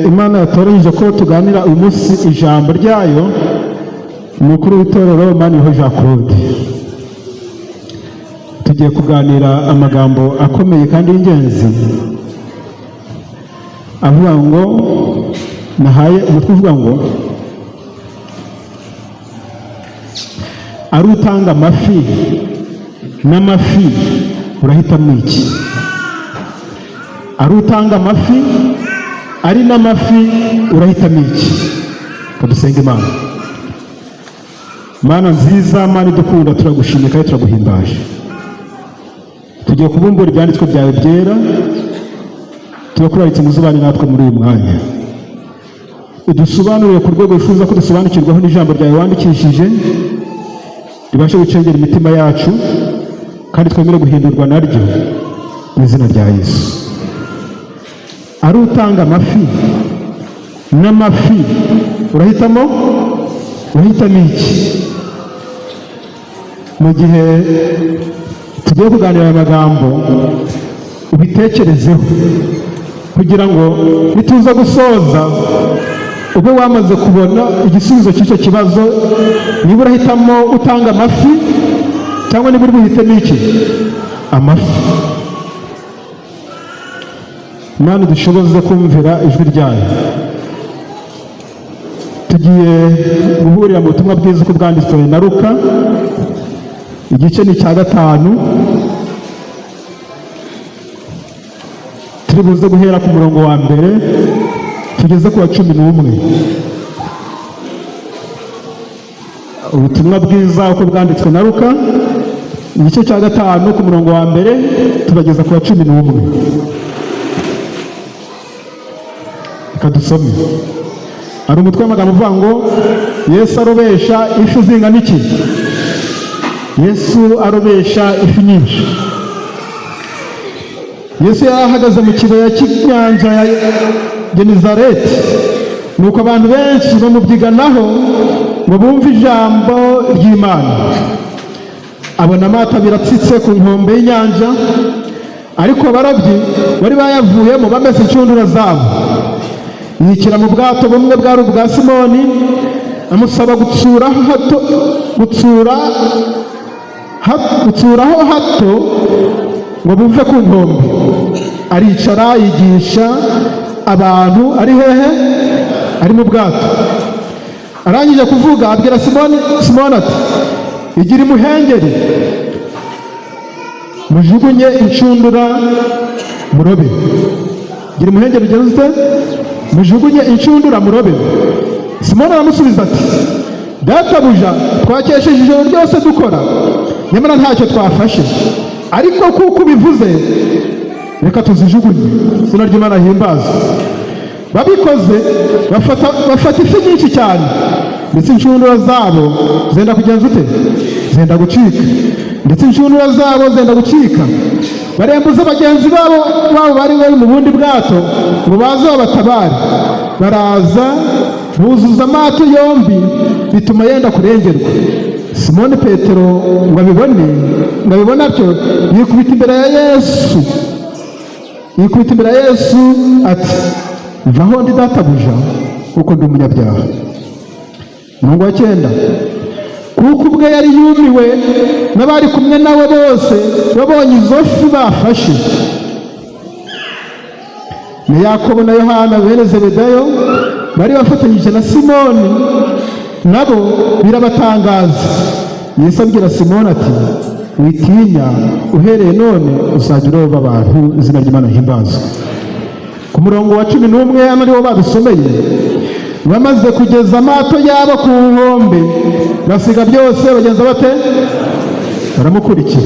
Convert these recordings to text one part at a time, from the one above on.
Imana yatoranyije ko tuganira uyu munsi ijambo ryayo ni umukuru w'itorero Maniriho Jean Claude. Tugiye kuganira amagambo akomeye kandi y'ingenzi avuga ngo nahaye umutwe uvuga ngo ari utanga amafi n'amafi urahitamo iki? Ari utanga amafi ari n'amafi urahitamo iki? Kadusenga Imana. Mana nziza, Mana idukunda, turagushimye kandi turaguhimbaje. Tugiye kubumbura ibyanditswe byawe byera, turakuraritse ngo uzubane natwe muri uyu mwanya, udusobanurire ku rwego wifuza ko dusobanukirwaho n'ijambo ryawe wandikishije, ribashe gucengera imitima yacu kandi twemere guhindurwa naryo mu izina rya Yesu. Ari utanga amafi n'amafi urahitamo iki? Mu gihe tugiye kuganira aya magambo ubitekerezeho kugira ngo nituza gusoza ube wamaze kubona igisubizo cy'icyo kibazo, niba urahitamo utanga amafi cyangwa niba uri buhitemo iki? Amafi. Imana idushoboze kumvira ijwi ryayo. Tugiye guhurira mu butumwa bwiza uko bwanditswe na Luka, igice ni icya 5. Turi buze guhera ku murongo wa 1 tugeze ku wa 11. Ubutumwa bwiza uko bwanditswe na Luka, igice cya 5 ku murongo wa 1 tubageza ku wa 11. Reka dusome. Hari umutwe w'amagambo uvuga ngo Yesu arobesha ifi zingana iki? Yesu arobesha ifi nyinshi. Yesu yari ahagaze mu kibaya cy'inyanja ya Genezareti, nuko abantu benshi bamubyiganaho ngo bumve ijambo ry'Imana. Abona amato abiri atsitse ku nkombe y'inyanja, ariko abarobyi bari bayavuyemo bamesa inshundura zabo. Yikira mu bwato bumwe bwari ubwa Simoni, amusaba gutsuraho hato ngo buve ku nkombe. Aricara yigisha abantu ari hehe? Ari mu bwato. Arangije kuvuga abwira Simoni ati igira imuhengeri mujugunye inshundura murobe. Gira imuhengeri ugenze ute? Mujugunye inshundura murobe. Simoni aramusubiza ati databuja, twakesheje ijoro ryose dukora, nyamara ntacyo twafashe, ariko kuko ubivuze reka tuzijugunye. Izina ry'Imana himbazwe. Babikoze bafata ifi nyinshi cyane, ndetse inshundura zabo zenda kugenza ute? Zenda gucika. Ndetse inshundura zabo zenda gucika. Barembuza bagenzi babo bari bari mu bundi bwato ngo baze babatabare. Baraza buzuza amato yombi, bituma yenda kurengerwa. Simoni Petero ngo abibone atyo, yikubita imbere ya Yesu, yikubita imbere ya Yesu ati vaho ndi databuja, kuko ndi umunyabyaha. Umurongo wa 9, kuko ubwe yari yumiwe n'abari kumwe nawe bose babonye izo fi bafashe. Ni Yakobo na Yohana bene Zebedayo bari bafatanyije na Simoni, nabo birabatangaza. Yesu abwira Simoni ati witinya, uhereye none uzajya uroba abantu. Izina ry'Imana himbazwe. Ku murongo wa 11 hano ariwo badusomeye, bamaze kugeza amato yabo ku nkombe basiga byose bagenza bate? Baramukurikira.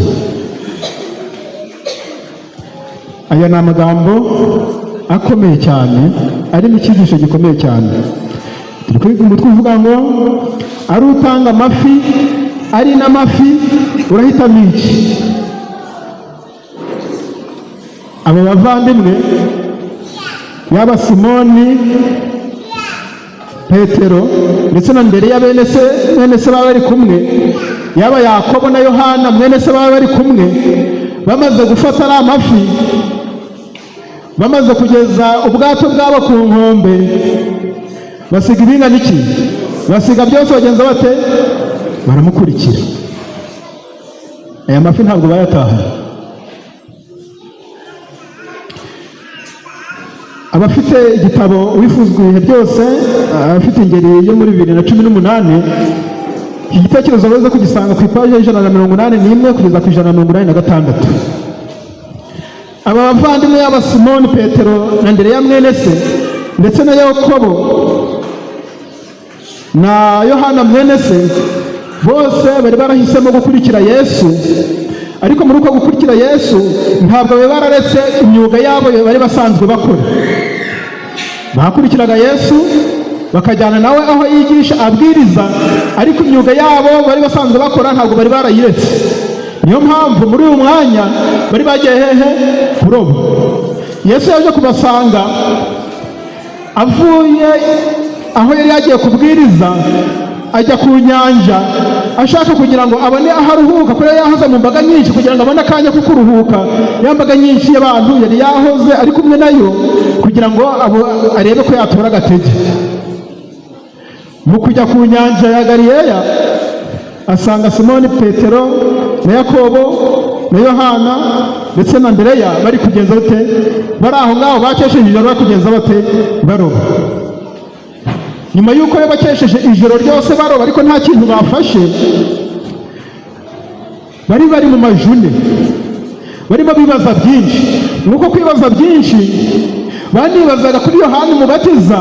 Aya ni amagambo akomeye cyane, arimo icyigisho gikomeye cyane. Turi kwiga umutwe uvuga ngo ari utanga amafi ari n'amafi urahitamo iki? Abo bavandimwe yaba Simoni Petero ndetse na Andereya bene se baba bari kumwe, yaba Yakobo na Yohana mwene se baba bari kumwe, bamaze gufata ari amafi, Bamaze kugeza ubwato bwabo ku nkombe, basiga ibingana iki? Basiga byose, bagenza bate? Baramukurikira. Aya mafi ntabwo bayatahanye. Abafite igitabo Uwifuzwa ibihe byose, abafite ingeri yo muri 2018, iki gitekerezo baze kugisanga ku ipaji y'181 kugeza ku 186. Aba bavandimwe y'aba Simoni Petero na Andereya mwene se, ndetse na Yakobo na Yohana mwene se, bose bari barahisemo gukurikira Yesu. Ariko muri uko gukurikira Yesu, ntabwo bari bararetse imyuga yabo bari basanzwe bakora. Bakurikiraga Yesu, bakajyana nawe aho yigisha, abwiriza, ariko imyuga yabo bari basanzwe bakora ntabwo bari barayiretse. Niyo mpamvu muri uyu mwanya bari bagiye hehe? Kuroba. Yesu yaje kubasanga avuye aho yari yagiye kubwiriza, ajya ku nyanja ashaka kugira ngo abone aho aruhuka, kuko yari yahoze mu mbaga nyinshi, kugira ngo abone akanya ko kuruhuka ya mbaga nyinshi y'abantu yari yahoze ari kumwe nayo, kugira ngo arebe ko yatora agatege. Mu kujya ku nyanja ya Galileya, asanga Simoni Petero na Yakobo na Yohana ndetse na Andereya bari kugenza bate? Bari aho ngaho bakesheje ijoro, bari kugenza bate? Baroba. Nyuma y'uko bakesheje ijoro ryose baroba ariko nta kintu bafashe, bari mu majune, barimo bibaza byinshi. Nuko kwibaza byinshi, banibazaga kuri Yohani Umubatiza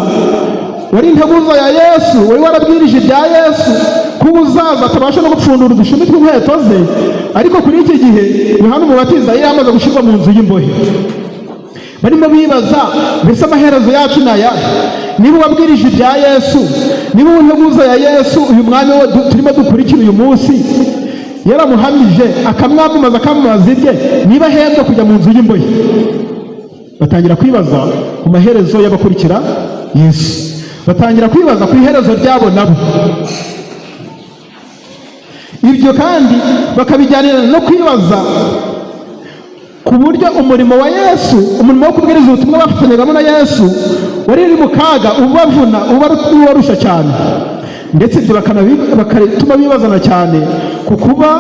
wari integuza ya Yesu, wari warabwirije ibya Yesu ko uzaza atabasha no gupfundura udushumi tw'inkweto ze. Ariko kuri iki gihe Yohani Umubatiza yari yamaze gushyirwa mu nzu y'imbohe. Barimo bibaza: mbese amaherezo yacu ni ayahe? Niba wabwirije ibya Yesu, niba integuza ya Yesu, uyu mwanya we turimo dukurikira uyu munsi yaramuhamije, akamwamamaza, akamamaza ibye, niba ahembwa kujya mu nzu y'imbohe? Batangira kwibaza ku maherezo y'abakurikira Yesu, batangira kwibaza ku iherezo ryabo nabo. Ibyo kandi bakabijyanira no kwibaza ku buryo umurimo wa Yesu, umurimo wo kubwiriza ubutumwa bafatanyagamo na Yesu, wari uri mu kaga, ubavuna, ubarusha cyane. Ndetse ibyo bakatuma bibazana cyane ku kuba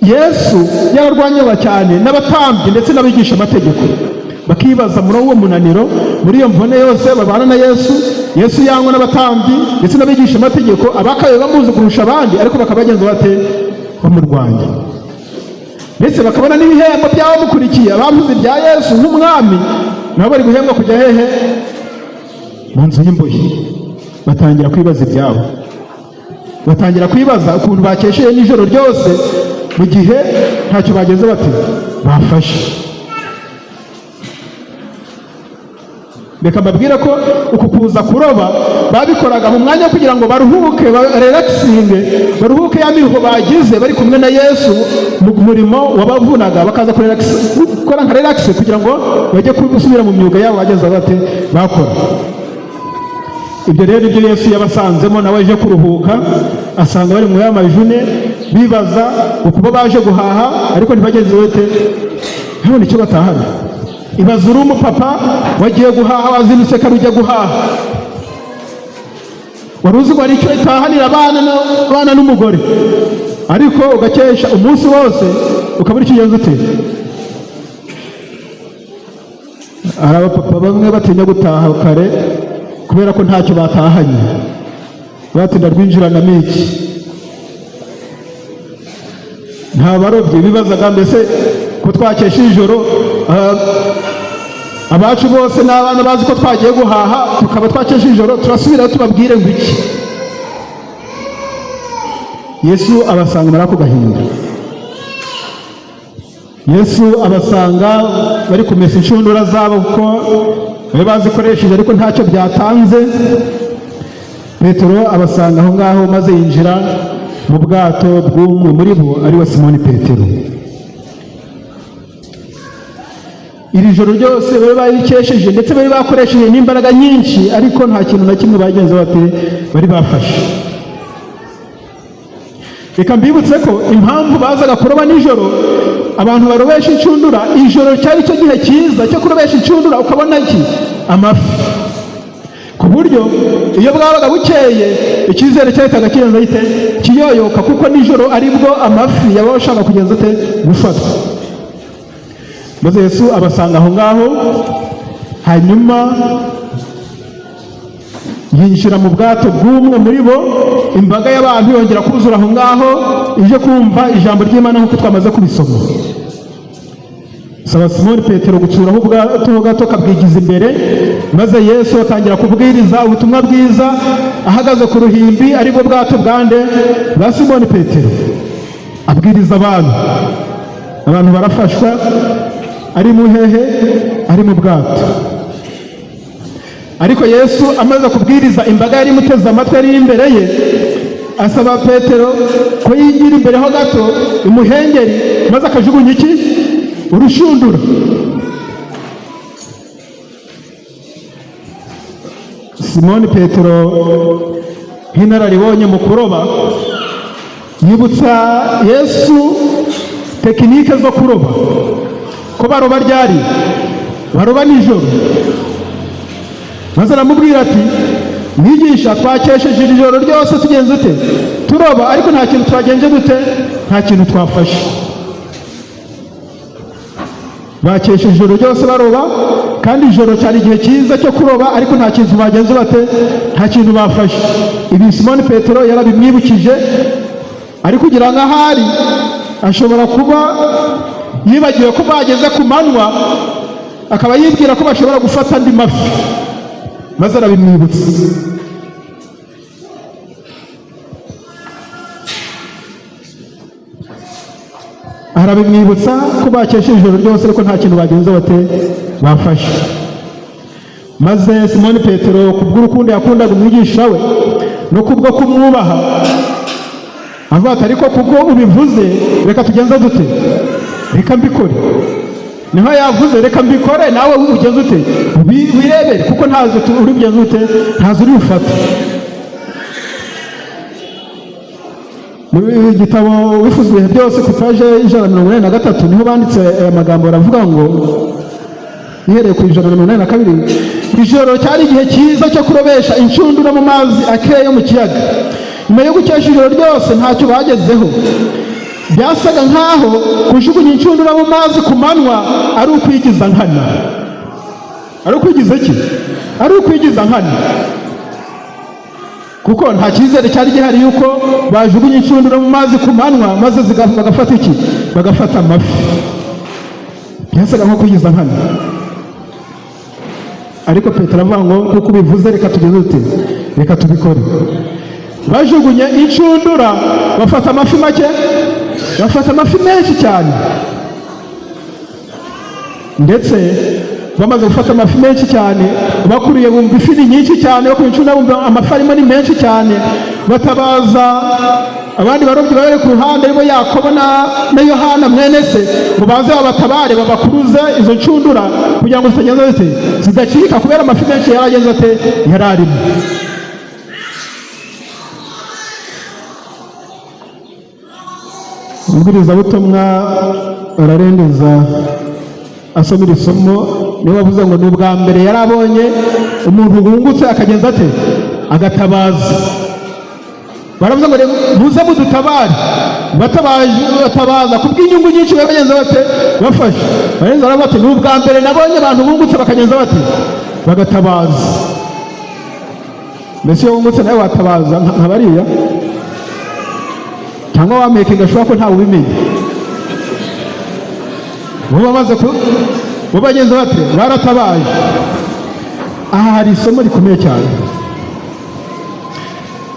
Yesu yararwanyaga cyane n'abatambyi ndetse n'abigisha amategeko. Bakibaza muri uwo munaniro, muri iyo mvune yose babana na Yesu, Yesu yangwa n'abatambyi ndetse n'abigisha amategeko, abakabaye bamuzi kurusha abandi, ariko bakabagenza bate? Bamurwanya. Ndetse bakabona n'ibihembo by'abamukurikiye, abavuze ibya Yesu nk'umwami, nabo bari guhembwa kujya hehe? Mu nzu y'imbohe. Batangira kwibaza ibyabo, batangira kwibaza ukuntu bakesheye nijoro ryose mu gihe ntacyo bageze bati bafashe. Reka mbabwire ko uku kuza kuroba babikoraga mu mwanya wo kugira ngo baruhuke, barelaxinge, baruhuke ya miruho bagize bari kumwe na Yesu mu murimo wabavunaga, bakaza gukora nka relax kugira ngo bajye gusubira mu myuga yabo bageze bate bakora. Ibyo rero ibyo Yesu yabasanzemo, nawe aje kuruhuka, asanga bari mu ya majune, bibaza ukuba baje guhaha ariko ntibageze bate, ntibone icyo batahana. Ibaze uri umupapa wagiye guhaha, wazindutse kare ujya guhaha, wari uzi ngo hari icyo itahanira abana n'umugore, ariko ugakesha umunsi wose ukabura icyo ugenza ute. Hari abapapa bamwe batinya gutaha kare kubera ko ntacyo batahanye, batinda rwinjiranamo iki. Nta barobyi bibazaga mbese ko twakesha ijoro, abacu bose n'abana bazi ko twagiye guhaha, tukaba twakesha ijoro, turasubira tubabwire ngo iki? Yesu abasanga muri ako gahinda. Yesu abasanga bari kumesa inshundura zabo kuko bari bazikoresheje ariko ntacyo byatanze. Petero abasanga aho ngaho, maze yinjira mu bwato bw'umwe muri bo, ari we Simoni Petero. Iri joro ryose bari barikesheje, ndetse bari bakoresheje n'imbaraga nyinshi, ariko nta kintu na kimwe bagenze bate bari bafashe. Reka mbibutse ko impamvu bazaga kuroba nijoro, abantu barobesha inshundura, ijoro cyari cyo gihe cyiza cyo kurobesha inshundura ukabona iki? Amafi. Ku buryo iyo bwabaga bukeye, icyizere cyahitaga kirenza gite? Kiyoyoka, kuko nijoro aribwo amafi yaba ashaka kugenza ate? Gufatwa. Maze Yesu abasanga aho ngaho, hanyuma yinjira mu bwato bw'umwe muri bo. Imbaga y'abantu yongera kuzura aho ngaho, ije kumva ijambo ry'Imana nk'uko twamaze kubisoma. Saba Simoni Petero gutsuraho ubwato gato, kabwigiza imbere, maze Yesu atangira kubwiriza ubutumwa bwiza ahagaze ku ruhimbi, aribwo bwato bwande? Bwa Simoni Petero. Abwiriza abantu, abantu barafashwa. Ari mu hehe? Ari mu bwato. Ariko Yesu amaze kubwiriza imbaga yari imuteze amatwi, yari imbere ye, asaba Petero ko yigira imbere ho gato imuhengeri, maze akajugunya iki? Urushundura. Simoni Petero, nk'inararibonye mu kuroba, yibutsa Yesu tekinike zo kuroba, ko baroba ryari? Baroba nijoro. Maze aramubwira ati: "Mwigisha, twakesheje iri joro ryose tugenze ute? Turoba, ariko nta kintu twagenje dute? Nta kintu twafashe." Bakesheje ijoro ryose baroba, kandi ijoro cyari igihe cyiza cyo kuroba, ariko nta kintu bagenze bate? Nta kintu bafashe. Ibi Simoni Petero yarabimwibukije, ari kugira ngo ahari ashobora kuba yibagiwe ko bageze ku manywa, akaba yibwira ko bashobora gufata andi mafi, maze arabimwibutsa. Arabimwibutsa ko bakesheje ijoro ryose, ariko nta kintu bagenze bate? Bafashe. Maze Simoni Petero, kubw'urukundo yakundaga umwigisha we no kubwo kumwubaha, avuga ati: "Ariko kuko ubivuze, reka tugenze dute? Reka mbikore." Niho yavuze: "Reka mbikore, nawe ugenze ute? Wirebere, kuko ntazo uri bugenze ute? Ntazo uri bufate." Mu gitabo Wifuza Ibihe Byose, ku paje 183, niho banditse aya magambo. Baravuga ngo, ihereye ku 182: "Ijoro cyari igihe cyiza cyo kurobesha inshundura mu mazi akeye yo mu kiyaga. Nyuma yo gukesha ijoro ryose ntacyo bagezeho, byasaga nk'aho kujugunya inshundura mu mazi ku manywa ari ukwigiza nkana." Ari ukwigiza iki? Ari ukwigiza nkana, kuko nta cyizere cyari gihari yuko bajugunya inshundura mu mazi ku manywa maze bagafata iki? Bagafata amafi. Byasaga nko kwigiza nkana, ariko Petero avuga ngo: "Kuko ubivuze, reka tugeze dute? Reka tubikore." Bajugunye inshundura, bafata amafi make? Bafata amafi menshi cyane. Ndetse bamaze gufata amafi menshi cyane, bakuriye bumva ifi ni nyinshi cyane, bakuye inshundura bumva amafi arimo ni menshi cyane, batabaza abandi barobyi bari ku ruhande, aribo Yakobo na Yohana mwene se, ngo baze babatabare, babakuruze izo nshundura kugira ngo zitagenza zite? Zidacika, kubera amafi menshi yari ageze ate? Yari arimo. Umubwirizabutumwa ararendeza asoma iri somo, niwe wavuze ngo ni ubwa mbere yari abonye umuntu wungutse akagenza ate? Agatabaza. Baravuze ngo: "Muze mudutabare." Batabaje, batabaza kubw'inyungu nyinshi bagenza bate? Bafashe. Barenza baravuga bati: "Ni ubwa mbere nabonye abantu bungutse bakagenza bate? Bagatabaza." Mbese iyo wungutse nawe watabaza nka bariya, cyangwa wamekinga ashobora ko ntawe ubimenya? Bo bamaze ku bo bagenza bate? Baratabaje. Aha hari isomo rikomeye cyane.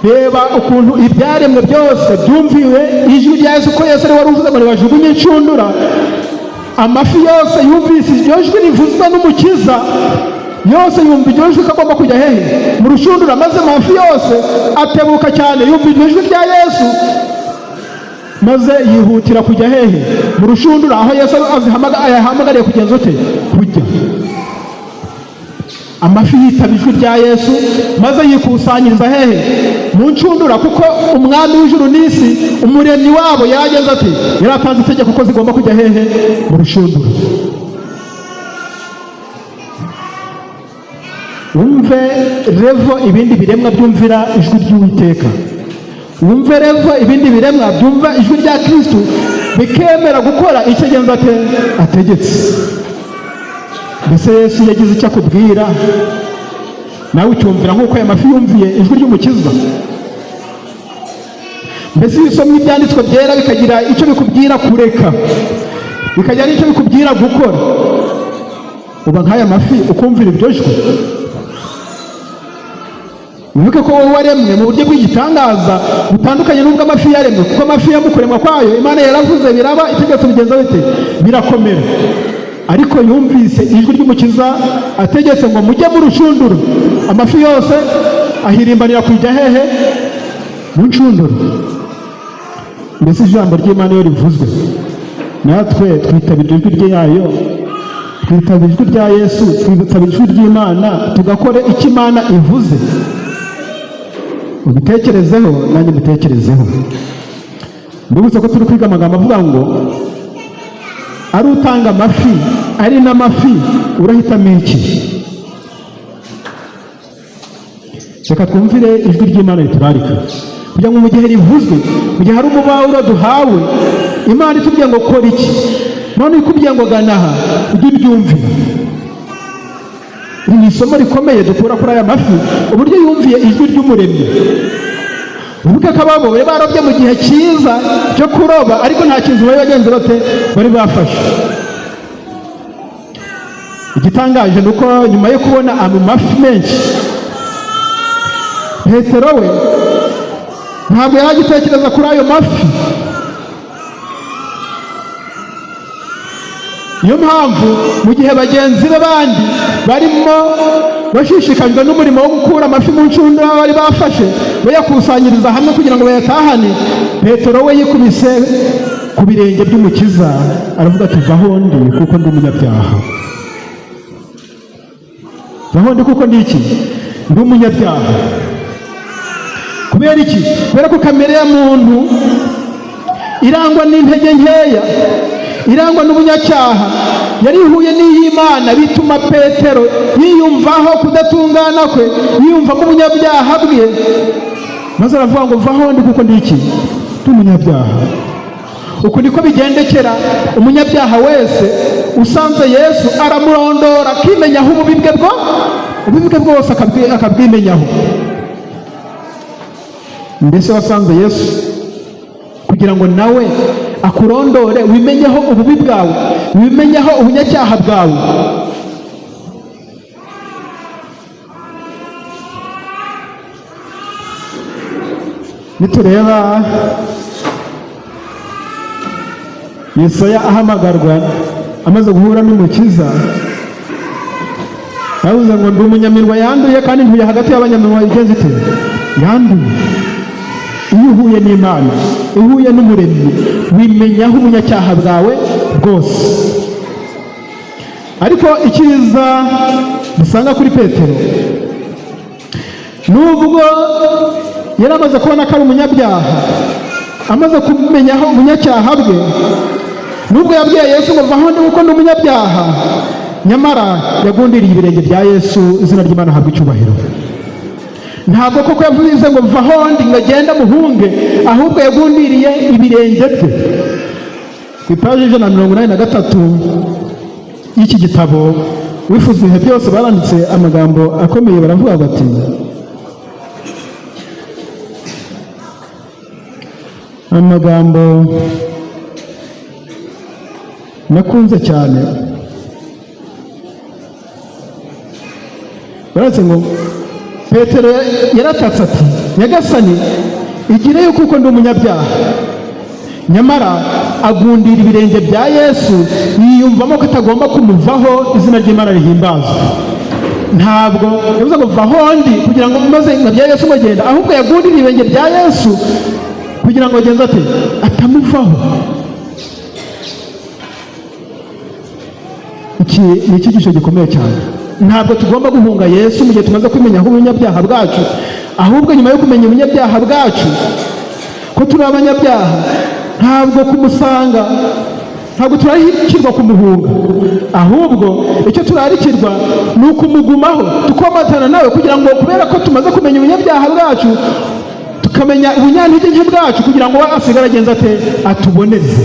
Reba ukuntu ibyaremwe byose byumviwe ijwi rya Yesu, ko Yesu ari wari uvuze ngo nibajugunye inshundura. Amafi yose yumvise iryo jwi rivuzwe n'Umukiza, yose yumva iryo jwi ko agomba kujya hehe? Mu rushundura. Maze amafi yose atebuka cyane, yumva iryo jwi rya Yesu, maze yihutira kujya hehe? Mu rushundura, aho Yesu ayahamagariye kugenza ute? Kujya. Amafi yitaba ijwi rya Yesu maze yikusanyiriza hehe? Mu nshundura, kuko umwami w'ijuru n'isi, umuremyi wabo, yarageze ati yaratanze itegeko ko zigomba kujya hehe? Mu rushundura. Wumve level ibindi biremwa byumvira ijwi ry'Uwiteka. Wumve level ibindi biremwa byumva ijwi rya Kristu, bikemera gukora icyo agenza ate ategetse. Mbese Yesu yagize icyo akubwira, nawe ucyumvira nk'uko aya mafi yumviye ijwi ry'Umukiza? Mbese iyo usomye ibyanditswe byera bikagira icyo bikubwira kureka, bikagira n'icyo bikubwira gukora, uba nk'aya mafi ukumvira iryo jwi? Wibuke ko wowe waremwe mu buryo bw'igitangaza butandukanye n'ubwo amafi yaremwe, kuko amafi yo mu kuremwa kwayo Imana yaravuze biraba, itegeko bigenza bite? Birakomera. Ariko yumvise ijwi ry'Umukiza ategetse ngo mujye mu rushundura, amafi yose ahirimbanira kujya hehe? Mu nshundura. Mbese ijambo ry'Imana iyo rivuzwe, natwe twitabira ijwi ryayo, twitaba ijwi rya Yesu, twitaba ijwi ry'Imana, tugakora icyo Imana ivuze? Ubitekerezeho, nanjye mbitekerezeho. Mbibutse ko turi kwiga amagambo avuga ngo ari utanga amafi, ari n'amafi, urahitamo iki? Reka twumvire ijwi ry'Imana riturarika, kugira ngo mu gihe rivuzwe, mu gihe hari umubabaro duhawe, Imana itubwiye ngo kora iki, none ikubwiye ngo gana aha, ujye uryumvira. Iri ni isomo rikomeye dukura kuri aya mafi, uburyo yumviye ijwi ry'Umuremyi. Wibuke ko ababo bari barobye mu gihe cyiza cyo kuroba, ariko nta kintu bari bagenzi bate bari bafashe. Igitangaje ni uko nyuma yo kubona ayo mafi menshi, Petero we ntabwo yari agitekereza kuri ayo mafi. Niyo mpamvu mu gihe bagenzi be bandi barimo bashishikajwe n'umurimo wo gukura amafi mu nshundura bari bafashe, bayakusanyiriza hamwe kugira ngo bayatahane, Petero we yikubise ku birenge by'Umukiza, aravuga ati: "Vaho ndi, kuko ndi umunyabyaha. Vaho ndi, kuko ndi iki? Ndi umunyabyaha." Kubera iki? Kubera ko kamere ya muntu irangwa n'intege nkeya, irangwa n'ubunyacyaha, yari ihuye n'iy'Imana, bituma Petero yiyumvaho kudatungana kwe, yiyumvamo ubunyabyaha bwe, maze aravuga ngo: "Vaho ndi, kuko ndi iki? Ndi umunyabyaha." Uku niko bigendekera umunyabyaha wese usanze Yesu, aramurondora akimenyaho ububi bwe bwo, ububi bwe bwose akabwimenyaho. Mbese wasanze Yesu kugira ngo nawe akurondore, wimenyeho ububi bwawe, wimenyeho ubunyacyaha bwawe? Nitureba Yesaya ahamagarwa amaze guhura n'Umukiza, yavuze ngo: "Ndi umunyaminwa yanduye, kandi ntuye hagati y'abanyaminwa igenze ite? Yanduye." Iyo uhuye n'Imana, uhuye n'Umuremyi, wimenyaho ubunyacyaha bwawe bwose. Ariko icyiza dusanga kuri Petero, nubwo yari amaze kubona ko ari umunyabyaha, amaze kumenyaho ubunyacyaha bwe, nubwo yabwiye Yesu ngo: "Vaho ndi, kuko ndi umunyabyaha," nyamara yagundiriye ibirenge bya Yesu. Izina ry'Imana ahabwa icyubahiro. Ntabwo koko yavuze ngo: "Vaho ndi," ngo agende amuhunge, ahubwo yagundiriye ibirenge bye. Ku ipaji 183 y'iki gitabo Wifuza Ibihe Byose, baranditse amagambo akomeye, baravuga bati, amagambo nakunze cyane, baranditse ngo: "Petero yaratatse ati: 'Nyagasani, igireyo, kuko ndi umunyabyaha.' Nyamara agundira ibirenge bya Yesu, yiyumvamo ko atagomba kumuvaho." Izina ry'Imana rihimbazwa. Ntabwo yavuze ngo: "Vaho ndi," kugira ngo maze ngo bya Yesu ngo genda, ahubwo yagundiriye ibirenge bya Yesu kugira ngo agenze ate? Atamuvaho. Iki ni icyigisho gikomeye cyane. Ntabwo tugomba guhunga Yesu mu gihe tumaze kumenya aho ubunyabyaha bwacu, ahubwo nyuma yo kumenya ubunyabyaha bwacu, ko turi abanyabyaha, ntabwo kumusanga, ntabwo turarikirwa kumuhunga, ahubwo icyo turarikirwa ni ukumugumaho, tukomatana nawe, kugira ngo, kubera ko tumaze kumenya ubunyabyaha bwacu, tukamenya ubunyantege nke bwacu, kugira ngo we asigare agenza ate? Atuboneze.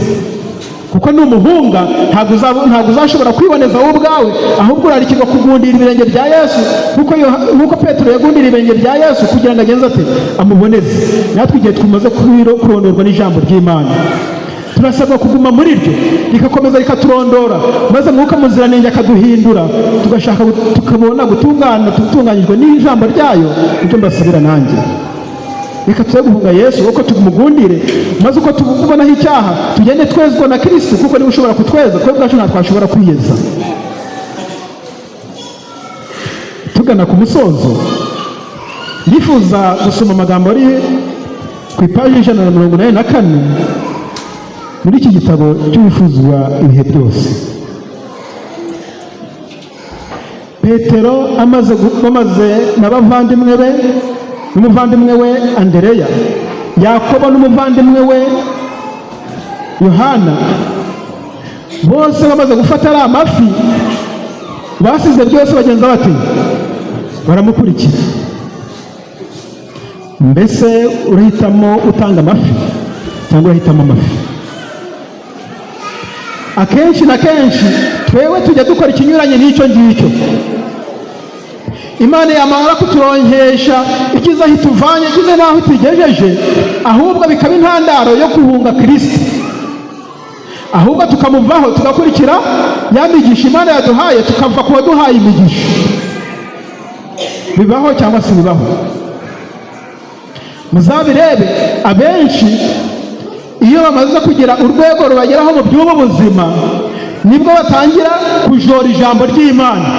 Kuko numuhunga, ntabwo uzashobora kwiboneza wowe ubwawe, ahubwo urarikirwa kugundira ibirenge bya Yesu, nk'uko Petero yagundira ibirenge bya Yesu kugira ngo agenze ate? Amuboneze. Natwe igihe tumaze kurondorwa n'ijambo ry'Imana, turasabwa kuguma muri ryo, rikakomeza rikaturondora, maze Mwuka Muziranenge akaduhindura, tugashaka tukabona gutungana, tutunganyijwe n'ijambo ryayo. Ibyo mbasabira nanjye, reka tuze guhunga Yesu, kuko tumugundire, maze uko tubonaho icyaha tugende twezwa na Kirisitu, kuko niwe ushobora kutweza. Twebwe ubwacu ntabwo twashobora kwiyeza. Tugana ku musozo, ndifuza gusoma amagambo ari ku ipaji 184 muri iki gitabo cy'Uwifuzwa Ibihe Byose. Petero bamaze n'abavandimwe be, n'umuvandimwe we Andereya, Yakobo n'umuvandimwe we Yohana, bose bamaze gufata ari amafi, basize byose bagenza bati? Baramukurikira. Mbese urahitamo utanga amafi cyangwa urahitamo amafi? Akenshi na kenshi twewe tujya dukora ikinyuranye n'icyo ngicyo. Imana yamara kuturonkesha ikiza, aho ituvanye, ikize n'aho itugejeje, ahubwo bikaba intandaro yo guhunga Kirisito, ahubwo tukamuvaho, tugakurikira ya migisha Imana yaduhaye, tukava ku waduhaye imigisha. Bibaho cyangwa se bibaho? Muzabirebe, abenshi iyo bamaze kugira urwego rubageraho mu by'ubu buzima, nibwo batangira kujora ijambo ry'Imana,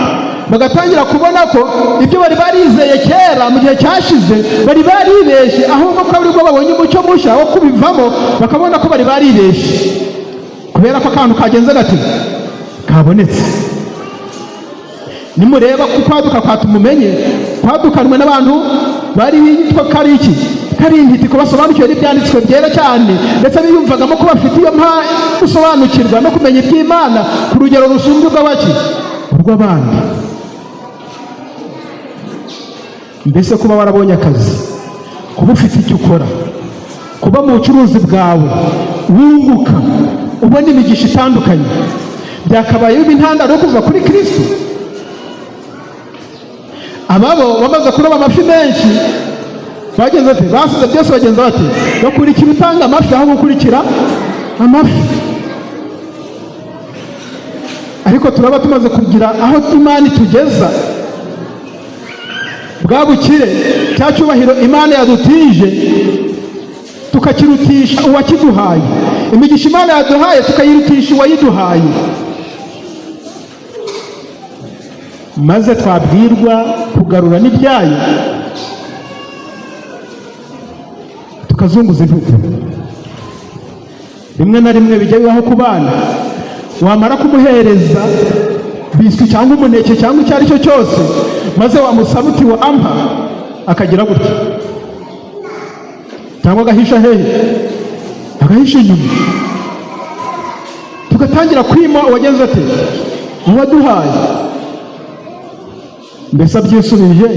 bagatangira kubona ko ibyo bari barizeye kera mu gihe cyashize bari baribeshye, ahubwo ko aribwo babonye umucyo mushya wo kubivamo, bakabona ko bari baribeshye, kubera ko akantu kagenze gati kabonetse. Nimureba ku kwaduka kwa Tumumenye, kwadukanwe n'abantu bari bitwa ko ari iki? Ko ari intiti, ko basobanukiwe n'ibyanditswe byera cyane, ndetse biyumvagamo ko bafite iyo mpa gusobanukirwa no kumenya iby'Imana ku rugero rusumbye urw'abaki? Urw'abandi. Mbese kuba warabonye akazi, kuba ufite icyo ukora, kuba mu bucuruzi bwawe wunguka, ubona imigisha itandukanye, byakabaye biba intandaro yo kuva kuri Kristo? Ababo bamaze kuroba amafi menshi bagenze bate? Basize byose, bagenza bate? Bakurikira utanga amafi aho gukurikira amafi. Ariko turaba tumaze kugira aho Imana itugeza, bwa bukire, cya cyubahiro Imana yadutije, tukakirutisha uwakiduhaye. Imigisha Imana yaduhaye tukayirutisha uwayiduhaye, maze twabwirwa kugarura n'ibyayo tukazunguza intugu. Rimwe na rimwe bijya bibaho ku bana, wamara kumuhereza biswi cyangwa umuneke cyangwa icyo ari cyo cyose, maze wamusaba uti "Wampa?", akagira gutya cyangwa agahisha hehe? Agahisha inyuma. Tugatangira kwima uwagenze ate? Uwaduhaye. Mbese abyisubije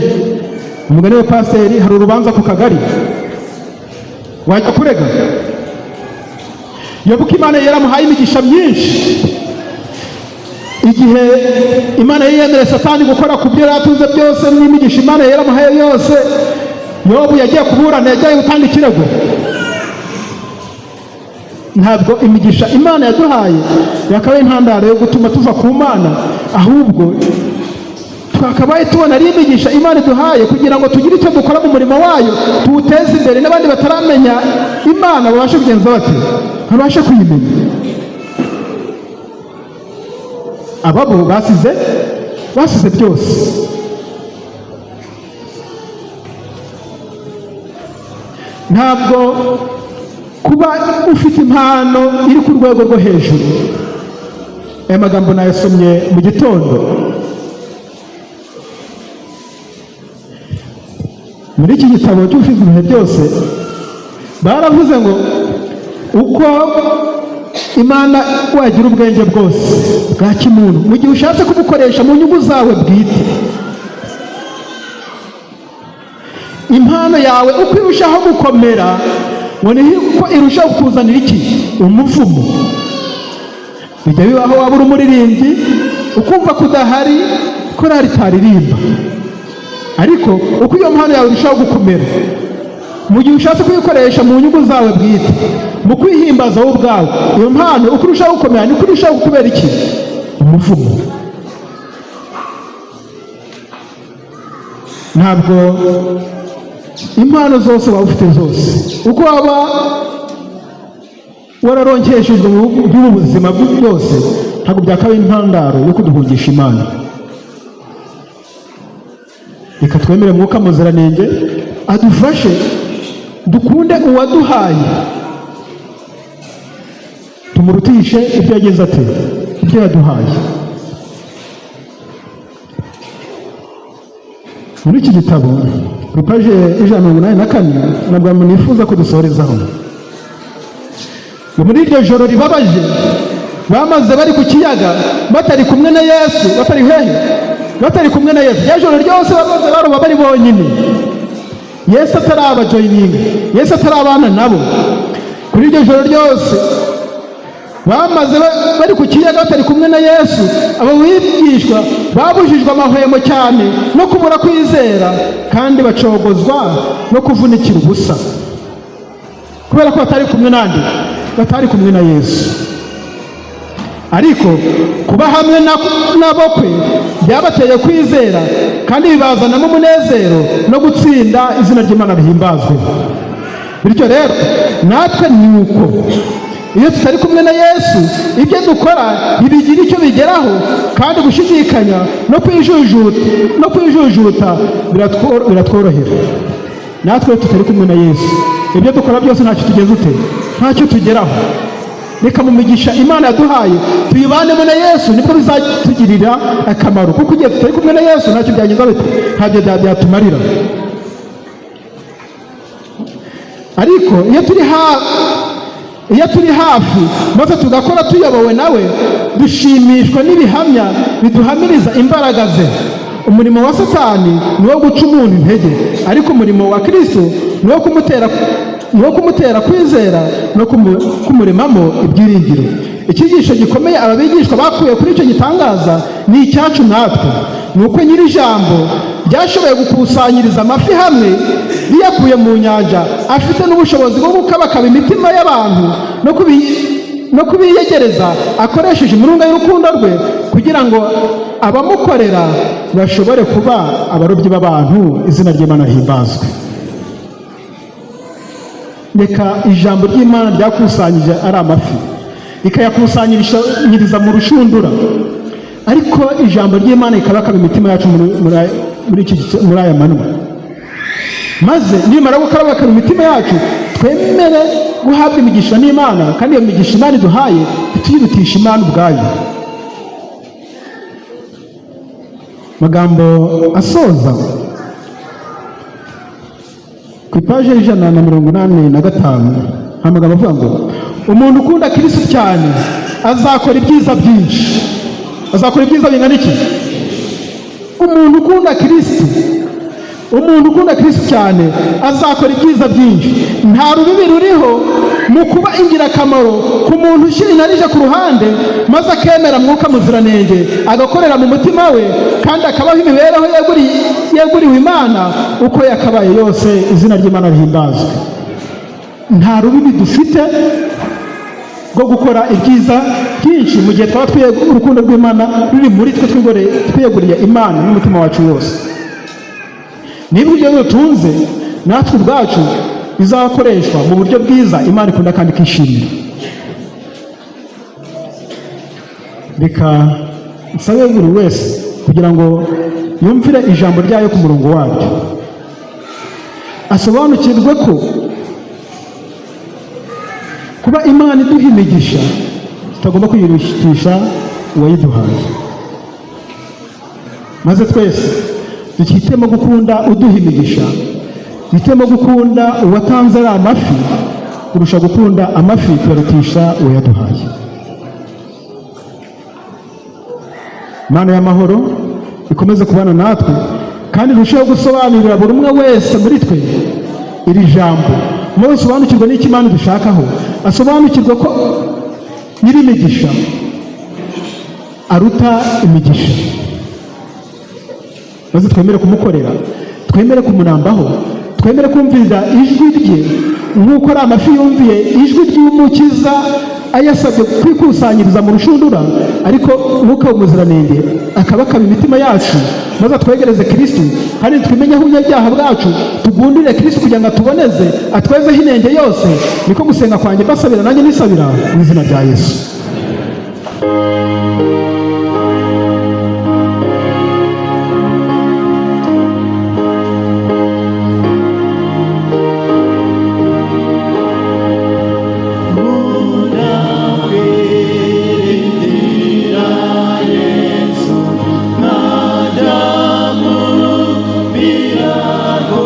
umugani wa pasiteri, hari urubanza ku kagari wajya kurega? Yobu, Imana yaramuhaye imigisha myinshi. Igihe Imana yari yemereye Satani gukora ku byo yari atunze byose n'imigisha Imana yaramuhaye yose, Yobu yagiye kuburana? Yagiye gutanga ikirego? Ntabwo imigisha Imana yaduhaye yakabaye intandaro yo gutuma tuva ku Mana, ahubwo twakabaye tubona ari imigisha Imana iduhaye kugira ngo tugire icyo dukora mu murimo wayo, tuwuteze imbere, n'abandi bataramenya Imana babashe kugenza bate? Babashe kuyimenya. Ababo basize byose. Ntabwo kuba ufite impano iri ku rwego rwo hejuru, aya magambo nayasomye mu gitondo. Muri iki gitabo cy'Ufite ibihe byose baravuze ngo uko Imana wagira ubwenge bwose bwa kimuntu, mu gihe ushatse kubukoresha mu nyungu zawe bwite, impano yawe uko irushaho gukomera ngo niko irushaho kukuzanira iki? Umuvumo. Bijya bibaho, waba uri umuririmbyi ukumva ko udahari korari itaririmba, ariko uko iyo mpano yawe irushaho gukomera, mu gihe ushatse kuyikoresha mu nyungu zawe bwite, mu kwihimbaza wowe ubwawe, iyo mpano uko irushaho gukomera niko irushaho kukubera iki? Umuvumo. Ntabwo impano zose waba ufite zose, uko waba wararonkeshejwe mu by'ubu buzima byose, ntabwo byakabaye intandaro yo kuduhungisha Imana. Reka twemere Mwuka Muziranenge adufashe dukunde uwaduhaye, tumurutishe ibyo yagize ate, ibyo yaduhaye. Muri iki gitabo ku ipaje 184, ntabwo nifuza ko dusorezaho. Ngo muri iryo joro ribabaje bamaze bari ku kiyaga batari kumwe na Yesu, batari hehe? Batari kumwe na Yesu. Iryo joro ryose bamaze baroba bari bonyine, Yesu atarabajoyininga, Yesu atarabana nabo. Kuri iryo joro ryose bamaze bari ku kiyaga batari kumwe na Yesu, abo bigishwa babujijwe amahwemo cyane no kubura kwizera, kandi bacogozwa no kuvunikira ubusa, kubera ko batari kumwe nande? Batari kumwe na Yesu. Ariko kuba hamwe nabo kwe byabateye kwizera kandi bibazanamo umunezero no gutsinda. Izina ry'Imana rihimbazwe. Bityo rero natwe ni uko, iyo tutari kumwe na Yesu, ibyo dukora ntibigira icyo bigeraho, kandi gushidikanya no kwijujuta biratworohera. Natwe iyo tutari kumwe na Yesu, ibyo dukora byose ntacyo tugeze ute? Ntacyo tugeraho. Reka mu migisha Imana yaduhaye tuyibanemo na Yesu, nibwo bizatugirira akamaro, kuko igihe tutari kumwe na Yesu ntacyo byagenza bite? Ntabyo byatumarira. Ariko iyo turi hafi maze tugakora tuyobowe nawe, dushimishwa n'ibihamya biduhamiriza imbaraga ze. Umurimo wa Satani ni uwo guca umuntu intege, ariko umurimo wa Kristo ni uwo kumutera kwizera no kumuremamo ibyiringiro. Icyigisho gikomeye aba bigishwa bakuye kuri icyo gitangaza ni icyacu natwe, ni uko nyiri ijambo ryashoboye gukusanyiriza amafi hamwe riyakuye mu nyanja, afite n'ubushobozi bwo gukabakaba imitima y'abantu no kubiyegereza akoresheje imirunga y'urukundo rwe, kugira ngo abamukorera bashobore kuba abarobyi b'abantu. Izina ry'Imana rihimbazwe. Reka ijambo ry'Imana ryakusanyije ari amafi, rikayakusanyiriza mu rushundura, ariko ijambo ry'Imana rikabakaba imitima yacu muri aya manywa, maze nimara gukarabakaba imitima yacu, twemere guhabwa imigisha n'Imana, kandi iyo migisha Imana iduhaye ntituyirutishe Imana ubwayo. Magambo asoza, ku ipaje 185, amagambo avuga ngo umuntu ukunda Kirisitu cyane azakora ibyiza byinshi. Azakora ibyiza bingana iki? Umuntu ukunda Kirisitu cyane azakora ibyiza byinshi. Nta rubibi ruriho mu kuba ingirakamaro ku muntu ushyira inarije ku ruhande, maze akemera Mwuka Muziranenge agakorera mu mutima we, kandi akabaho imibereho yeguriwe Imana uko yakabaye yose. Izina ry'Imana rihimbazwe. Nta rubibi dufite rwo gukora ibyiza byinshi mu gihe twaba urukundo rw'Imana ruri muri twe, twiyeguriye Imana n'umutima wacu wose. Niba ibyo dutunze natwe ubwacu bizakoreshwa mu buryo bwiza Imana ikunda kandi ikishimira. Reka nsabe buri wese kugira ngo yumvire ijambo ryayo ku murongo waryo, asobanukirwe ko kuba Imana iduha imigisha tutagomba kuyirutisha uwayiduhaye, maze twese duhitemo gukunda uduha imigisha. Hitemo gukunda uwatanze ari amafi kurusha gukunda amafi tuyarutisha uwayaduhaye. Imana y'amahoro ikomeze kubana natwe, kandi irusheho gusobanurira buri umwe wese muri twe iri jambo, maze usobanukirwe n'icyo Imana idushakaho, asobanukirwe ko nyir'imigisha aruta imigisha, maze twemere kumukorera, twemere kumurambaho, twemere kumvira ijwi rye nk'uko ari amafi yumviye ijwi ry'Umukiza ayasabye kwikusanyiriza mu rushundura, ariko Mwuka w'Umuziranenge akabakaba imitima yacu, maze atwegereze Kristo, kandi twimenyeho ubunyabyaha bwacu, tugundire Kristo kugira ngo atuboneze, atwezeho inenge yose. Niko gusenga kwanjye mbasabira nanjye nisabira mu izina rya Yesu. Yesu, nkajya mu birago.